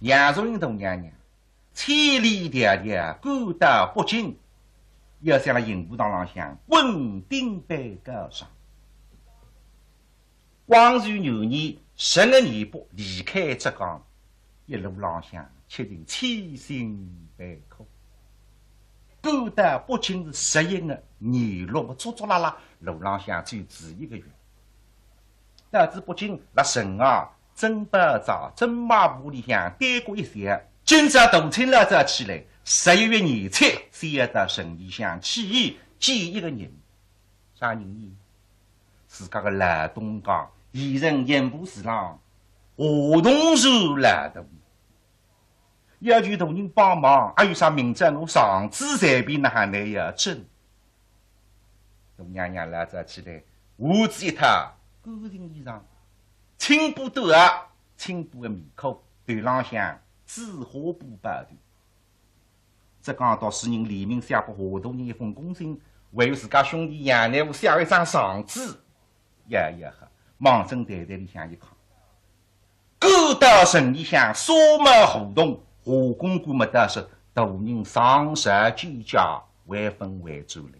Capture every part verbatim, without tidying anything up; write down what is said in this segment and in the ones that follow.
杨素英大娘娘千里迢迢赶到北京，要想辣刑部堂浪向稳定被告上。光绪元年十月廿八离开浙江，一路浪向吃尽千辛万苦。赶到北京是十一月廿六个，足足拉拉路浪向只有仔一个月。到仔北京，辣城外珍宝斋珍宝铺里向耽搁一宵，今朝大清老早起来，十一月廿七，先要到城里向去见一个人。啥人呢？自家个老东家，现任刑部侍郎华东寿老大人。要求大人帮忙，还有啥名字啊？我状纸随便哪能也要准。大娘娘老早起来，换仔一套干净衣裳，青布短袄，青布个棉裤，头浪向紫花布包头。浙江读书人联名写拨华大人一封公信，还有自家兄弟杨乃武写了一张状纸，呀呀哈，望准台台里向一看。 赶到城里向，纱帽胡同，华公馆么得说，大人上山见驾，还朆回转来。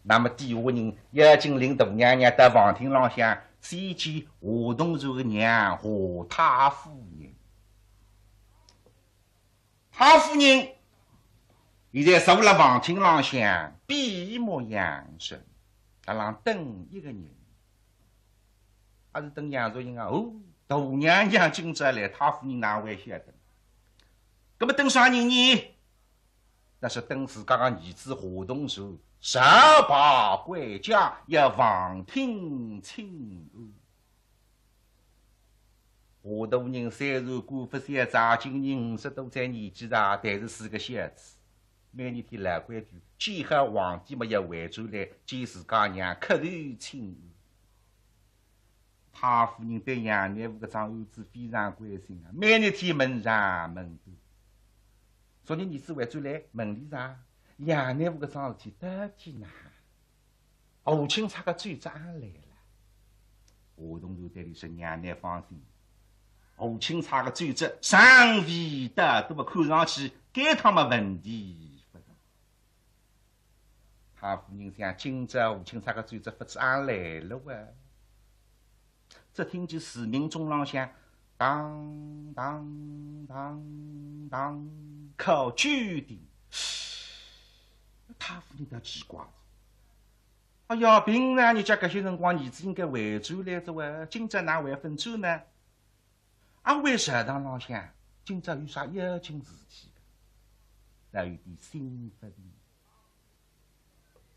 那么底下人要紧领大娘娘到房厅浪向，先见华东寿个娘华太夫人。太夫人现在坐辣房厅浪向，闭目养神，辣浪等一个人。 还是等杨素英啊？哦，大娘娘今朝来，太夫人哪会晓得？搿么等啥人呢？那是等自家个儿子华东寿朝罢归家，要房厅请安。华大人虽然官不小，今年五十多岁年纪哉，但是是个孝子。每日天老规矩，见好皇帝么要回转来，见自家娘磕头请安。 太夫人对杨乃武搿桩案子非常关心啊，每日天问长问短。昨日儿子回转来问俚啥，杨乃武搿桩事体到底哪哈？吴钦差个奏折阿来了？华东寿对俚说，娘娘放心，吴钦差个奏折尚未到，搿么看上去该趟么问题勿大。 太夫人想，今朝吴钦差个奏折勿知阿来了哇？只听见寺门钟浪向当当当当敲九钿。太夫人倒奇怪哉，哎呀，平常日脚搿歇辰光儿子应该回转来哉哇，今朝哪会朆转呢？ 阿会朝堂浪向今朝有啥要紧事体个？倒有点心勿平。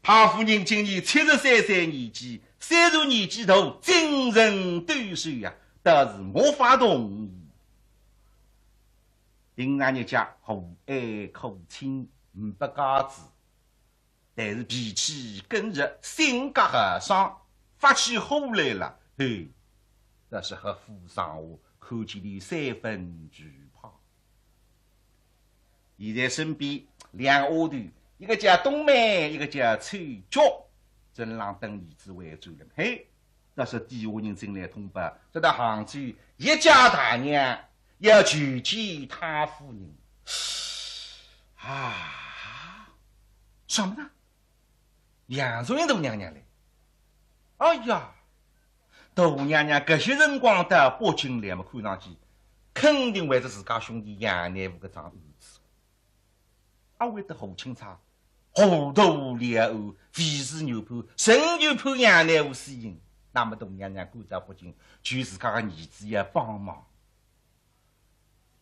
太夫人今年七十三岁年纪，虽然年纪大，精神抖擞呀，倒是没法动意。平常日脚和蔼可亲，呒不架子， 但是脾气刚直，性格豪爽，发起火来了，嘿，倒是合府上下看见俚三分惧怕。现在身边两个丫头，一个叫冬梅，一个叫秋菊，正浪等儿子回转了。嘿， 倒是底下人进来通报，说到杭州，叶家大娘要求见太夫人。啊，什么呢？杨素英大娘娘来？哎呀，大娘娘搿歇辰光到北京来嘛，看上去肯定为仔自家兄弟杨乃武搿桩案子。 阿会得吴钦差糊涂了案，未遂原判，仍旧判杨乃武死刑。那么大娘娘赶到北京，求自家个儿子要帮忙。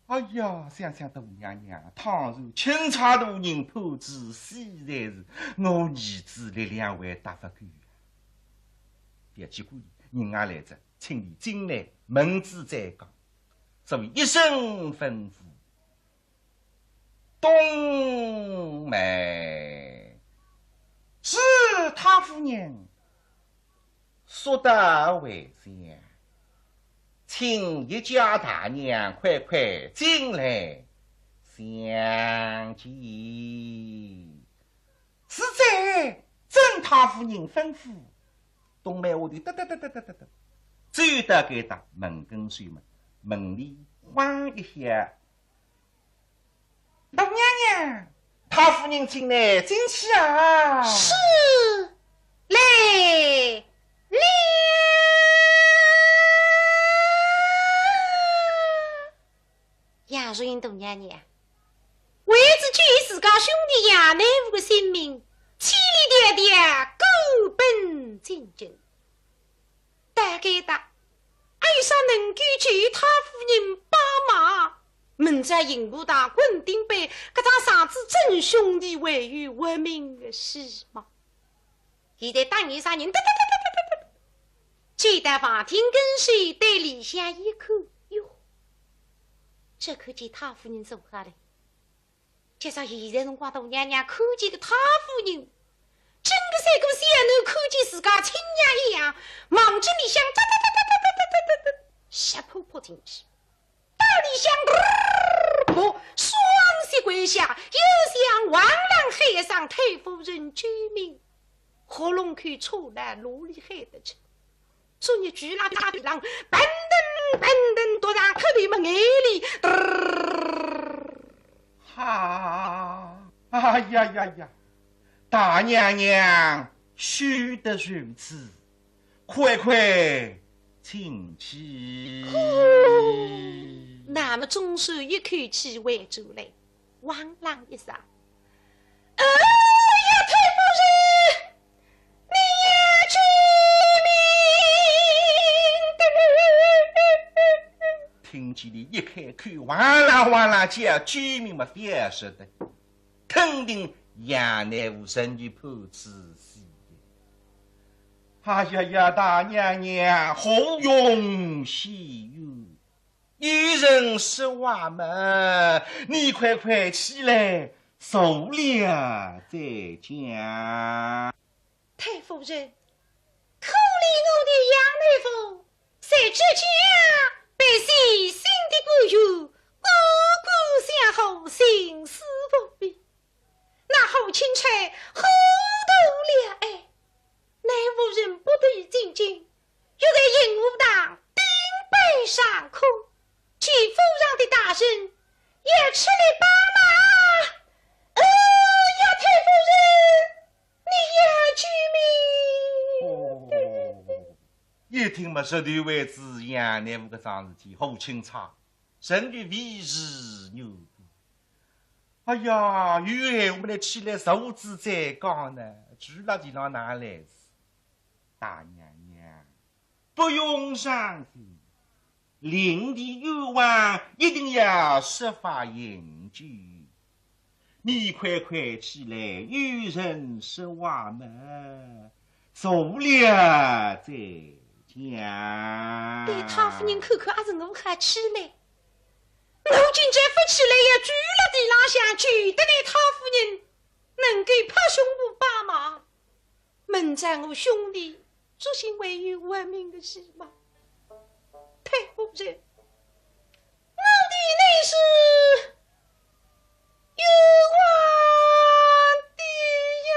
哎呀，想想大娘娘，倘若钦差大人判仔死罪是，我儿子力量会搭勿够啊。覅去管伊，人也来哉，请伊进来，问仔再讲。所以一声吩咐， 冬梅。是，太夫人。速到回厢，请叶家大娘快快进来相见。是哉，遵太夫人吩咐。冬梅丫头哒哒哒哒哒哒哒，走到该搭门跟首嘛，门里望一下。大娘娘，太夫人请呢，进去啊。是，来了。杨素英大娘娘，为仔救自家兄弟杨乃武的性命，千里迢迢赶奔进京。 大概的，哀啥能够救太夫人帮忙？明朝刑部堂滚钉板，搿桩生子真兄弟还有活命的希望。现在打眼啥人，哒哒哒哒哒哒哒，走到房厅跟首，对里向一看，哟，只看见太夫人坐下来。 就说现在辰光，大娘娘看见个太夫人，真个像个小囡看见自家亲娘一样，望仔里向哒哒哒哒哒哒哒哒哒哒，直扑扑进去。到里向，噗，双膝跪下，又向王郎喊声：“太夫人救命！”喉咙口出来，哪里喊得出？ 昨日巨浪大浪，奔腾奔腾，独上磕头么眼泪。哈，哎呀呀呀，大娘娘休得如此，快快请起。那么总算一口气回转来。 王郎一声：“哎呀，太夫人，你要救命的！”听见俚一开口，哇啦哇啦叫救命么，覅说的，肯定杨乃武身体破仔死。哎呀呀，大娘娘，何用谢冤？ 有人说话嘛，你快快起来，坐了再讲。太夫人，可怜我的杨乃武，在这家被细心的官员官官相护，心思不宁。 那胡钦差糊涂了哎，乃武人不得进京，又在刑部堂钉板上空，请府上的大人也出来帮忙。哎呀，太夫人，你要救命！哦，一听嘛，实头为仔杨乃武搿桩事体，胡钦差，真个为时已晚。 哎呀，有闲话么，起来坐仔再讲呢，跪辣地浪哪来事？大娘娘，不用伤心，令弟冤枉一定要设法营救。你快快起来，有人说话嘛，坐了再讲。对太夫人看看，阿是我还起来？ 我今朝勿起来也跪辣地浪向求得来太夫人能够拍胸脯帮忙，明朝我兄弟作兴还有活命的希望。太夫人，我的内是 冤枉的呀。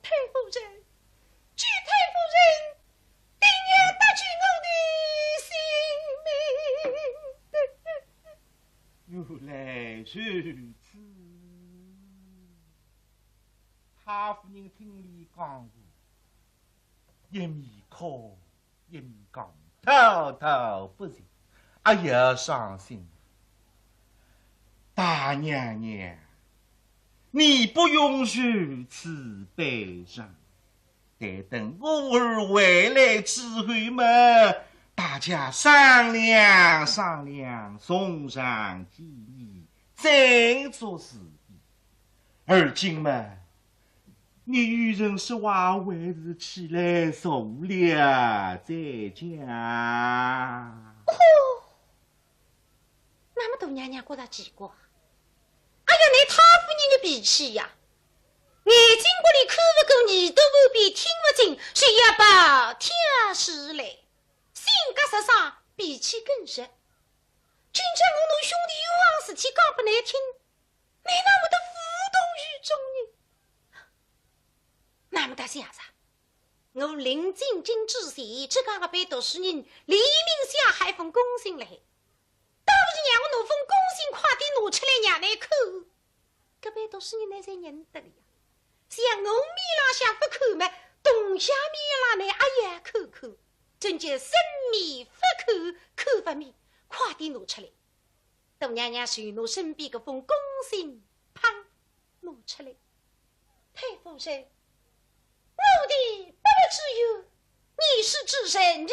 太夫人， 求太夫人，定要搭救我的性命。原来如此。太夫人听俚讲过，一面哭，一面讲，滔滔不绝，哎呀，伤心。大娘娘，你不用如此悲伤。 待等我儿回来之后嘛，大家商量商量，从长计议，再作主意。而今嘛，你与人说话还是起来坐了再讲。哦，那么大娘娘觉着奇怪。哎呀，你太气呀！眼睛骨里看勿过，耳朵旁边听勿清，就要暴跳如雷，性格直爽，脾气更直。今朝我拿兄弟冤枉事体讲拨倷听，倷哪会得无动于衷呢？那么大想啥？我临进京之前，只讲搿班读书人联名写好一封公信来，倒不如让我拿封公信快点拿出来让倷看。搿班读书人呢，侪认得个呀。像我面浪向勿看嘛，同乡面浪呢也要看看，真叫生面勿看，看勿面，快点拿出来。大娘娘就拿身边搿封公信，砰，拿出来。太夫人，我的伯乐之冤，你是知人，议论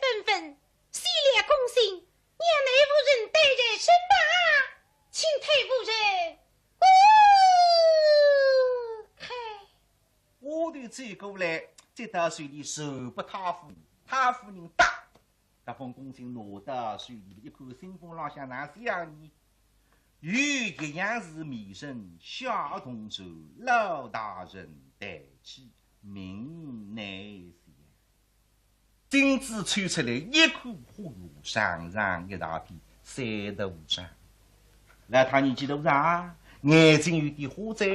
纷纷，写了公信，让太夫人带在身旁，请太夫人观看。话头转过来，接到手里传拨太夫人，太夫人答。 搿封公信拿到手里一看，信封浪向哪写呢？有一样是面圣，小同传，老大人代起，名难写。金子抽出来一看，嚯哟，长长一大篇，三头长。 老太年纪大哉，眼睛有点花哉。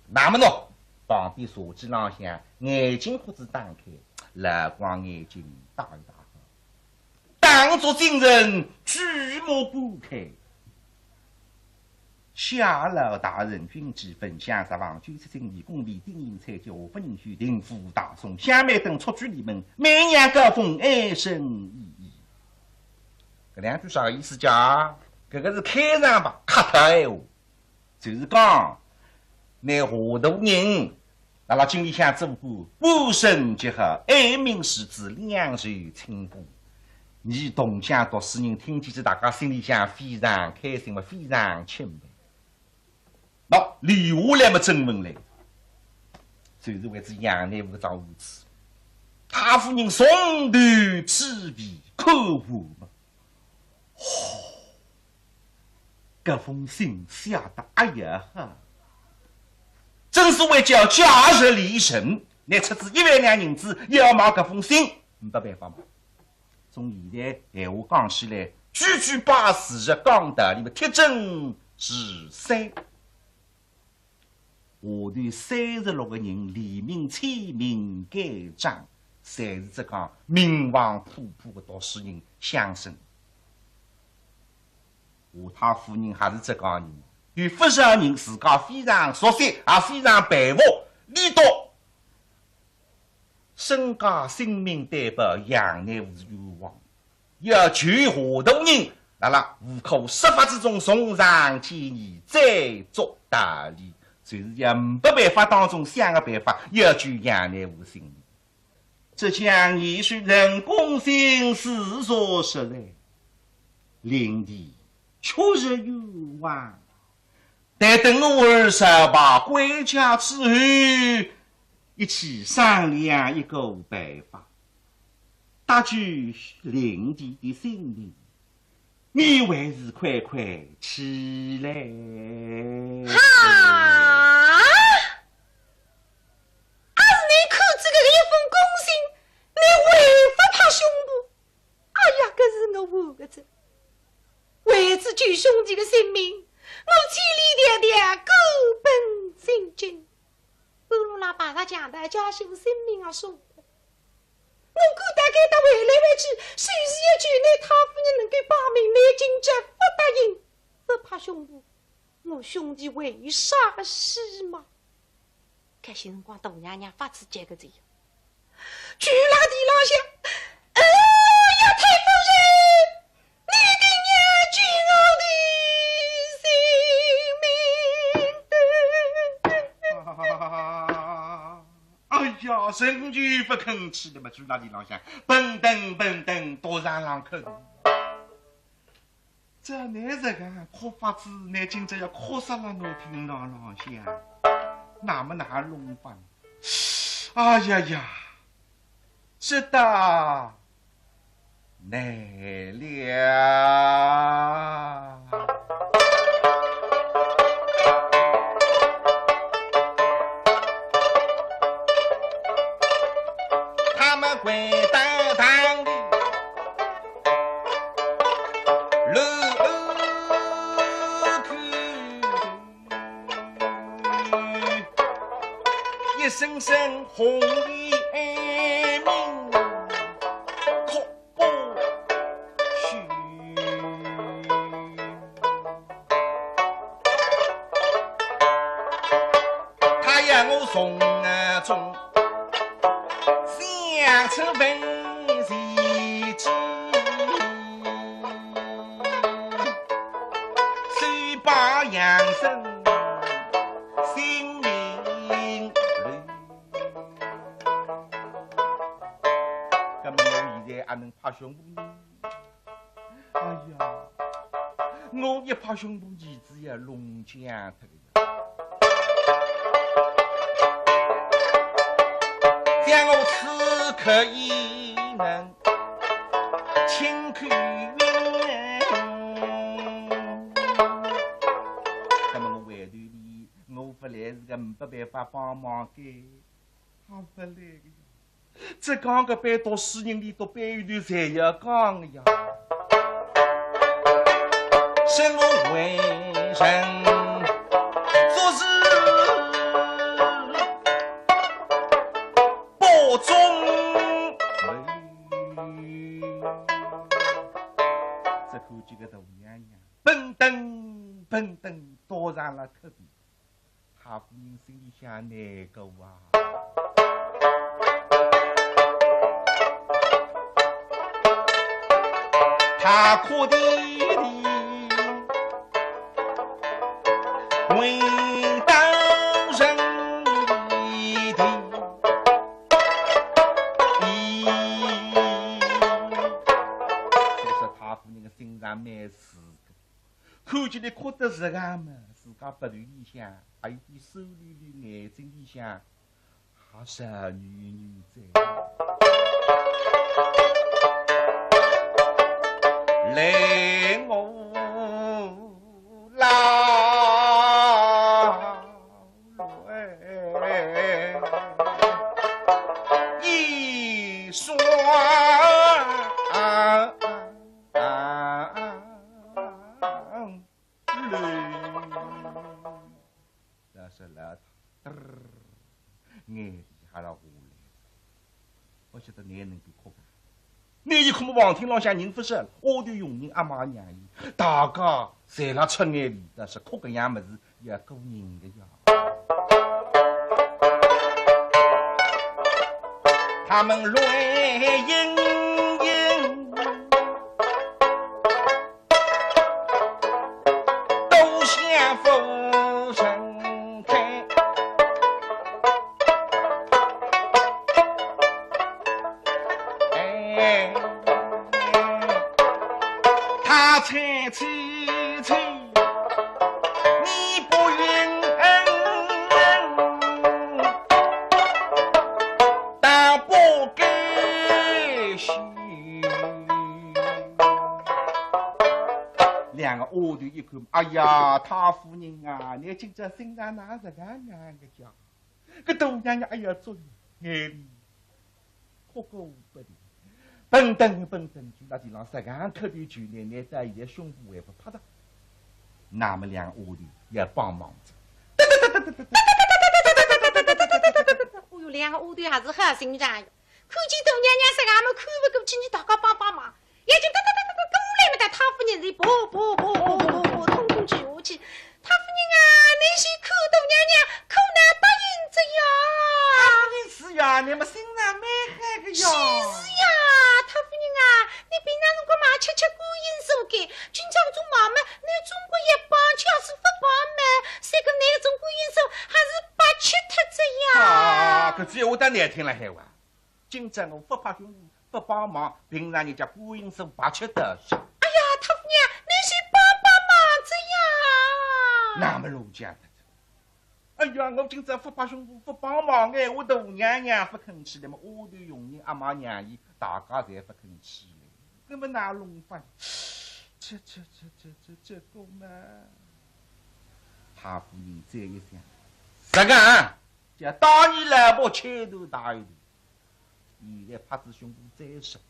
那么喏，旁边茶几浪向眼镜壳子打开，老光眼镜戴一戴好，当作今日举目观看。谢老大人军机分享十方九十进礼，恭喜丁英参加五百人去定府大宋，香梅等出居里门，每年高峰哀声依依。搿两句啥个意思讲？搿个是开场白，客套闲话。 就是讲，拿下头人，辣辣京里向做官，官升职好，哀民世子两袖清风。伲同乡读书人听见仔，大家心里向非常开心嘛，非常钦佩。那留下来么，正文来，就是为仔杨乃武搿桩案子。太夫人从头至尾看完嘛， 哦，搿封信写得哎呀哈，正所谓叫价值连城，拿出仔一万两银子要买搿封信，没办法嘛。从现在闲话讲起来，句句摆事实讲道理嘛，铁证如山。 下头三十六个人联名签名盖章，侪是浙江名望普普个读书人乡绅。华太夫人还是浙江人，有勿少人自家非常熟悉，也非常佩服，俚笃 身家性命担保杨乃武是冤枉，要求下头人辣辣无可说法之中从长计议，再作道理，就是要没办法当中想个办法，要救杨乃武性命。浙江义士人公心，事实实在，令弟确实冤枉。 待等我儿早把归家之后，一起商量一个办法，搭救令弟的性命，你还是快快起来。哈！阿是倷看仔搿个一封公信，倷还勿拍胸脯？ 哎呀，搿是我完个哉。为仔救兄弟个性命，我千里迢迢赶奔进京，半路浪碰着强盗，家小性命也送脱。我赶到该搭回来回去，就是要求倷太夫人能够摆明倷今朝勿答应，勿拍胸脯，我兄弟为啥个死嘛？ 搿歇辰光，大娘娘发仔急个哉呀，跪辣地浪向，哎呀，太夫人，你定要救我的性命的。哎呀，仍旧勿肯起来嘛，跪辣地浪向，蹦蹬蹦蹬，倒上浪去。 照倷实梗哭法子，倷今朝要哭煞了我听堂浪向，那么哪弄法？哎呀呀，这倒难了。回到堂里，楼后去，一声声红颜哀鸣，哭不休。他要我从中想出文字去，手把杨森心灵流。那么我现在还能拍胸脯呢？哎呀，我一拍胸脯，儿子要弄僵脱了。 想我此刻已能轻叩门。那么我回头里，我勿来是个没办法帮忙个，还勿来个呀。这讲个班读书人里读班有头侪要讲个呀。生我为人做事 不中用。这口气个大娘娘，蹦蹬蹦蹬倒上了客厅，太夫人心里想难过啊。她哭啼啼，回到人里头。 所以说太夫人个心肠蛮慈个，看见伊哭得实梗么，自家鼻头里向还有点酸溜溜，眼睛里向还笑眯眯哉。来我啦。 一双泪。但是老太，嘚儿，眼泪还落下来。 勿晓得哪能个哭法。那一刻么，房厅浪向人勿少，丫头佣人阿妈娘姨，大家侪辣出眼泪，但是哭搿样物事要过人个呀。他们泪盈盈，都向夫人看。 哎，他猜猜猜，你不允，倒不甘心。两个丫头一看，哎呀，太夫人啊，你今朝心肠哪实梗样个呀？ 搿大娘娘，哎呀，作孽，眼泪哭个勿停，蹦蹬蹦蹬，就辣地浪实梗磕头求难，难到现在胸脯还勿拍脱。那么两个丫头也帮忙着。哦哟，两个丫头还是好心肠哟。 看见大娘娘实梗么看勿过去，伲大家帮帮忙。也就哒哒哒哒哒过来么，搭太夫人是噗噗噗噗噗噗噗通通去下去。太夫人啊，倷先看大娘娘，可难答应着呀。太夫人是呀，倷么心肠蛮好个呀。是呀，太夫人啊，倷平常辰光嘛吃吃观音素个，今朝做忙么，倷总归要帮，假使勿帮么，三个倷种观音素还是白吃脱着呀。啊，搿句闲话倒难听了海哇。 今朝我勿拍胸脯，勿帮忙，平常人家观音素白吃得是。哎呀，太夫人，倷先帮帮忙着呀。那么弄僵脱。哎呀，我今朝勿拍胸脯，勿帮忙哎，我大娘娘勿肯去，那么丫头佣人阿妈娘姨，大家侪勿肯去嘞。那么哪弄法？这这这这这这个嘛。太夫人再一想，实梗啊，叫当年老伯千头大一头。现在拍仔胸脯再说，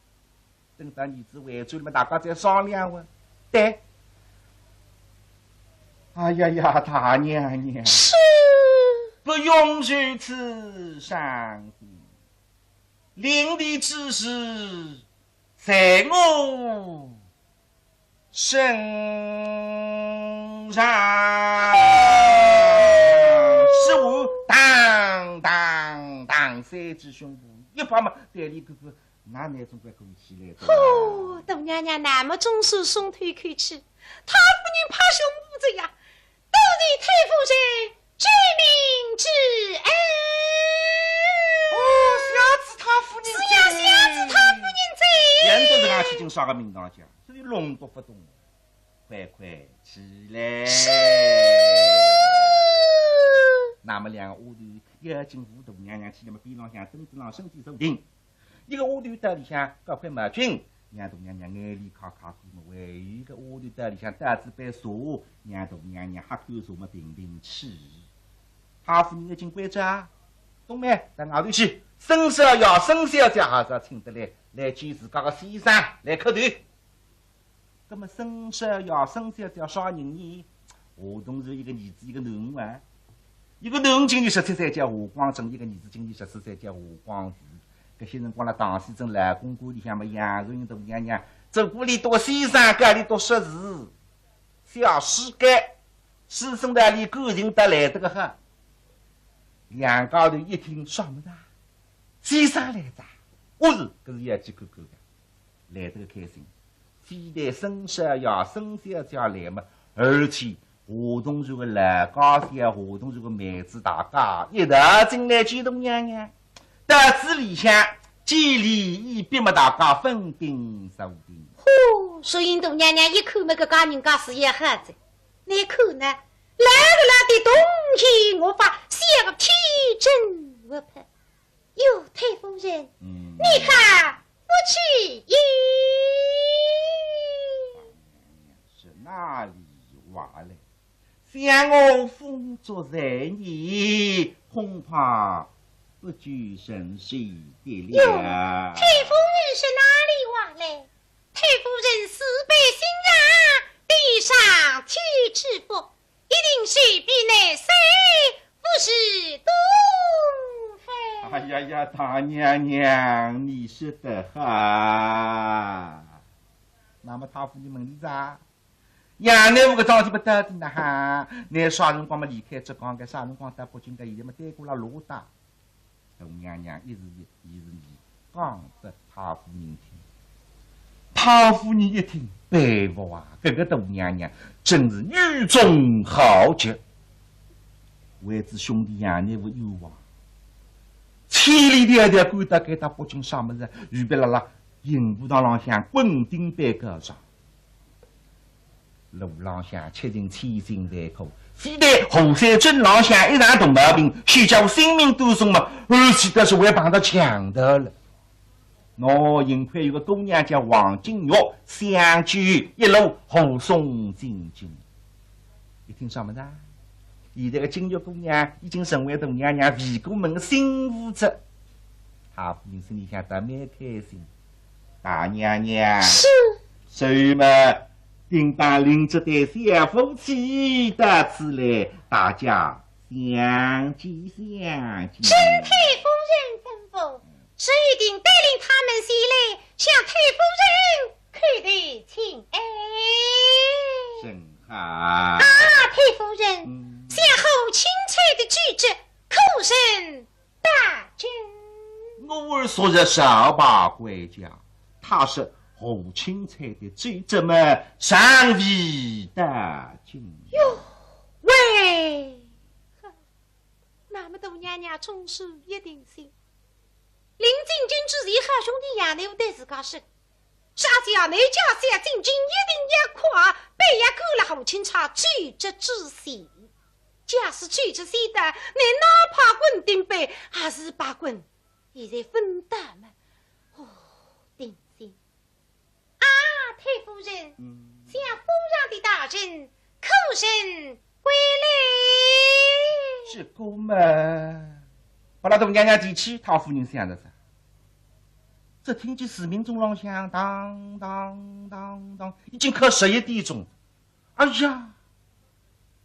等到儿子回转了嘛，大家再商量哇。对。哎呀呀，大娘娘，是。不用如此伤心，令弟之事在我身上。说完当当当三记胸脯，一拍嘛，对俚看看，哪能总归过气来哉。哦，大娘娘那么总算松脱一口气，太夫人拍胸脯哉呀，多谢太夫人救命之恩。哦，谢仔太夫人哉。是呀，谢仔太夫人哉。难得自家去进啥个名堂讲，所以弄都不懂。快快起来。是。那么两个丫头要进屋，大娘娘去，那么边浪向凳子浪身体坐定。一个丫头到里向搞块毛巾，让大娘娘眼泪揩揩干嘛，还有一个丫头到里向倒仔杯茶，让大娘娘喝口茶嘛平平气。太夫人已经关照啊，冬梅到外头去，沈少爷、沈小姐还是要请得来，来见自家个先生，来磕头。 那么沈少爷、沈小姐啥人呢？夏冬树一个儿子一个囡儿啊。一个囡儿今年十七岁叫夏光正，一个儿子今年十四岁叫夏光宇。搿歇辰光辣唐先生老公馆里向嘛，杨树英大娘娘，做过俚笃先生，搿俚笃说是小师哥，师生道里感情得来得个好。两家头一听，啥么子啊？先生来哉，我是，搿是要去看看个。 来得个开心。非但沈少爷、沈小姐来嘛，而且夏冬树个老家小、夏冬树个妹子大家一道进来见大娘娘。到仔里向，见礼一毕嘛，大家分宾坐定。嚯，树英大娘娘一看么，搿家人家是也好哉。倷看呢，来个来的东西我发，小个天真活泼。哟，太夫人，嗯，你看，夫妻有是哪里话来？想我风烛残年，恐怕不久成寿的哟，了。太夫人是哪里话来？太夫人是被新郎的上天之福，一定是比那谁不是东海。哎呀呀，大娘娘，你说得好。那么太夫人问俚哉，杨乃武搿桩事体勿到底呢哈，倷啥辰光么离开浙江个，啥辰光到北京个，现在么对过了路大。大娘娘一时一时讲拨太夫人听。太夫人一听，佩服啊，搿个大娘娘真是女中豪杰。为仔兄弟杨乃武冤枉，千里迢迢赶到该搭北京啥么事？预备辣辣刑部堂浪向滚钉板告状。 路浪向吃尽千辛万苦，非但后山镇浪向一场大毛病，险叫性命断送嘛，而且倒是还碰到强盗了。喏，幸亏有个姑娘叫王金玉，相救一路护送进京。一听啥么子啊？现在个金玉姑娘已经成为大娘娘未过门个新妇哉。太夫人心里向倒蛮开心。大娘娘，是。所以嘛，定当领这对小夫妻到此来，大家相见相见。遵太夫人吩咐，是一定带领他们前来，向太夫人叩头请安。真好。啊，太夫人，嗯，想和钦差的奏折可曾 大人。我儿昨日少把回家，他说和钦差的奏折么尚未到京。哟，喂，那么大娘娘总算一定心。临进京之前，好兄弟杨乃武对自家说，啥叫你家小进京一定要快，必要赶了和钦差奏折之前。 假使奏折先到，你哪怕滚钉板，还是白滚，现在分担么？哦，定心。啊，太夫人，嗯，想府上的大人可曾归来？这个嘛，拨辣大娘娘提起，太夫人想着啥？只听见市民钟浪向当当当当，已经快十一点钟。哎呀，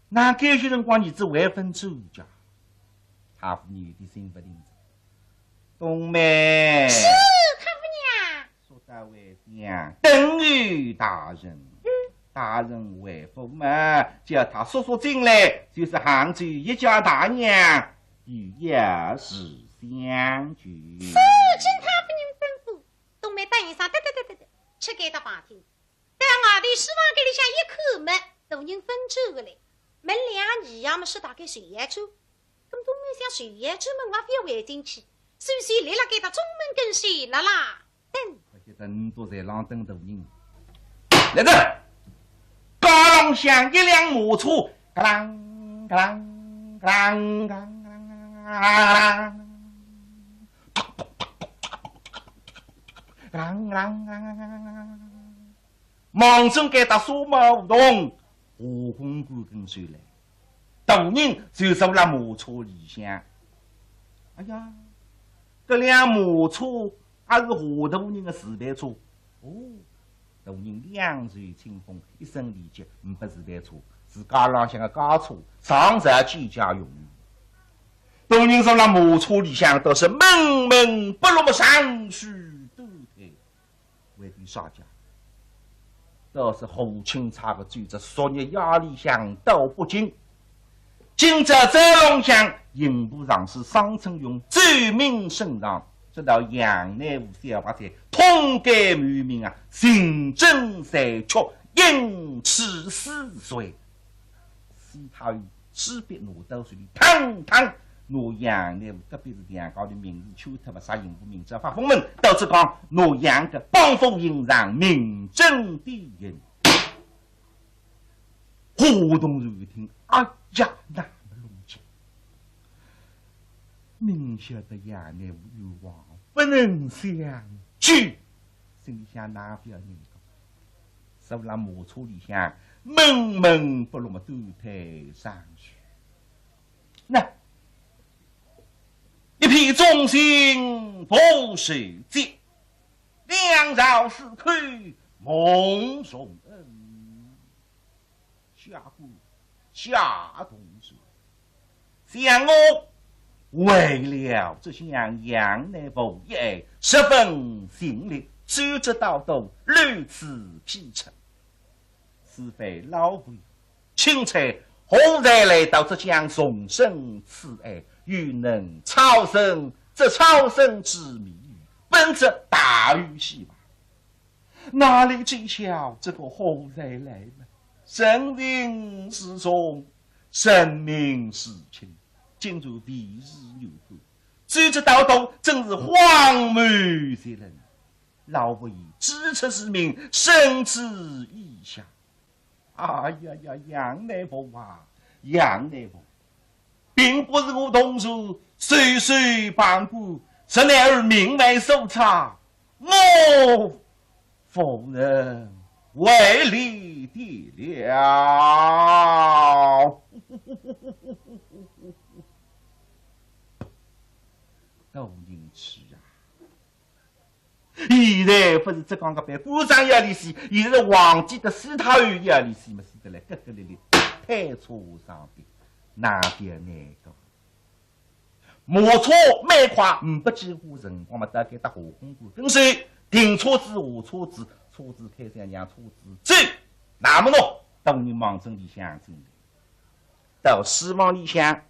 哪该歇辰光儿子还朆转家？太夫人有点心勿定哉。冬梅。是，太夫人。说到回想，等候大人。嗯。大人回府嘛，叫他速速进来，就是杭州一家大娘，与爷是相聚。是，遵太夫人吩咐。冬梅答应声，得得得得得，出该搭房厅。 到外头书房间里向一看么，大人朆转个来，门两二样么是大概随要转。搿么冬梅想随要转么，我覅回进去，所以立辣该搭中门跟首，辣辣等。快些等，都在浪等大人。来哉，街浪向一辆马车，嘎啷嘎啷嘎啷嘎啷嘎啷嘎啷嘎啷，嘎啷嘎啷嘎啷嘎啷嘎啷。 望准该搭沙帽胡同，夏公馆跟首来，大人就坐辣马车里向。哎呀，搿辆马车也是夏大人个自备车。哦，大人两袖清风，一身礼节，呒不自备车，是街浪向个街车，上朝见驾用个。大人坐辣马车里向，倒是闷闷不乐么，长吁短叹。 为点啥介？倒是火钦差个奏折，昨日夜里向到北京。今朝早浪向，刑部尚书商春永奏明圣上，说道杨乃武小白菜，通奸谋命啊，刑证残缺，因此死罪。 司太后势必拿刀手里，嘡嘡，拿杨乃武隔壁是两家头名字圈脱，勿啥刑部名字发封文，到此讲，拿杨个绑赴刑场，明正典刑。夏同瑞一听，哎呀，那么弄巧，明晓得杨乃武冤枉，不能相救，心里想哪勿要难过。 坐辣马车里向，闷闷不乐么，短叹长吁。那一片忠心不受责，两朝死去梦中人。下官夏同瑞， 想我为了这厢杨乃武一案，十分尽力，周折到头，屡次批陈。此番老夫钦差何才来到浙江重审此案，又能草生这草生之谜语，本则大有希望。 哪里知晓这个何才来呢？人情似重，生命似轻，竟然避而远观，周折到头，真是荒谬绝伦。老夫以知出之名，深知以下。哎呀呀，杨乃武啊，杨乃武， 并不是我同事袖手旁观，实乃尔命脉所差，我无能为力的了。大人气啊！ 现在勿是浙江搿班官长要离世，现在是皇帝搭司太后要离世嘛，死得来咯咯咧咧，推车上边，哪点难过？马车蛮快，呒不几化辰光嘛，到该搭夏公馆跟首，停车子下车子，车子开向让车子走。那么喏，大人望准里向进来。 到书房里向，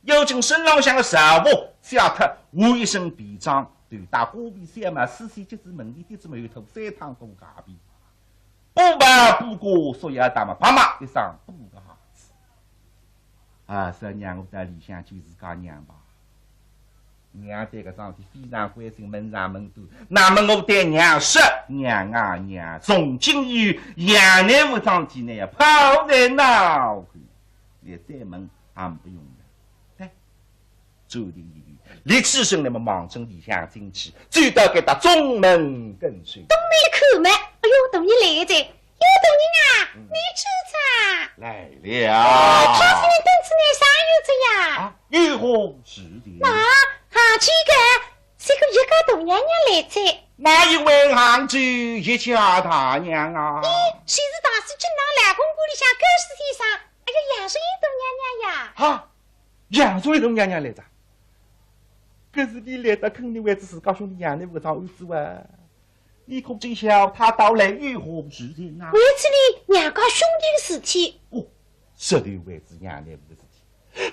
要紧身浪向个朝服卸脱，换一身便装，头戴瓜皮小帽，丝线结仔门里，点仔眉头，三趟过街皮。布鞋布褂束腰带嘛，啪嘛一双布个鞋子。啊，是娘，我到里向去自家娘吧。 娘对搿桩事体非常关心，问长问短。那么我对娘说，娘啊娘，从今以后，杨乃武桩事体呢，要抛在脑后，你再问也没用的。来，坐定一句，立起身来么望准里向进去，走到该搭中门跟首。东面一看么，哎哟，大人来哉。哟，大人啊，嗯。你走哉。来了。哦，太夫人等仔呢，啥意思呀？啊，有何事情？那，啊，这个这个一家大娘娘来哉。哪一位杭州一家大娘啊？咦，就是大师金堂老公馆里向高师先生，哎呀，杨淑英大娘娘呀。哈，杨淑英大娘娘来哉。搿是你来得肯定为仔自家兄弟杨乃武搿桩案子哇？你可知晓他到来有何事情啊？为仔你娘家兄弟的事体。哦，实头为仔杨乃武的事体。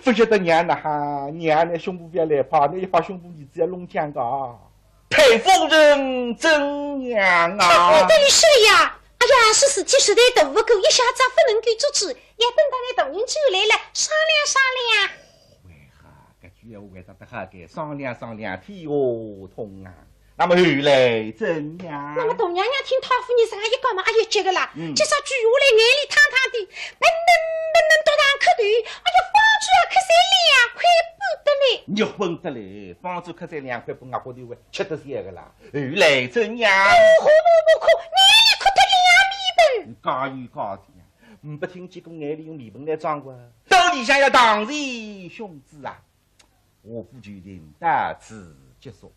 勿晓得娘哪哈，娘拿胸脯覅来拍，拿一拍胸脯儿子要弄僵个。太夫人怎样啊？太夫人说呀，哎呀，是事体实在大勿过，一下子勿能够做主，要等到拿大人转来了，商量商量。喂哈，搿句闲话回答得好个，商量商量，天下通啊。 那么后来怎样？那么大娘娘听太夫人这样一讲嘛，哎呀，急个啦，嗯。急煞跪下来，眼泪汤汤的，闷闷闷闷笃上磕头，哎呀，方才啊，磕三两块半得嘞。你昏得嘞，方才磕三两块半，额角头会吃得消个啦。后来怎样？不哭不哭，眼泪哭得两面盆。你加油加的呀，唔不听见过眼泪用面盆来装个？到里向要堂前兄子啊。 我部决定到此结束。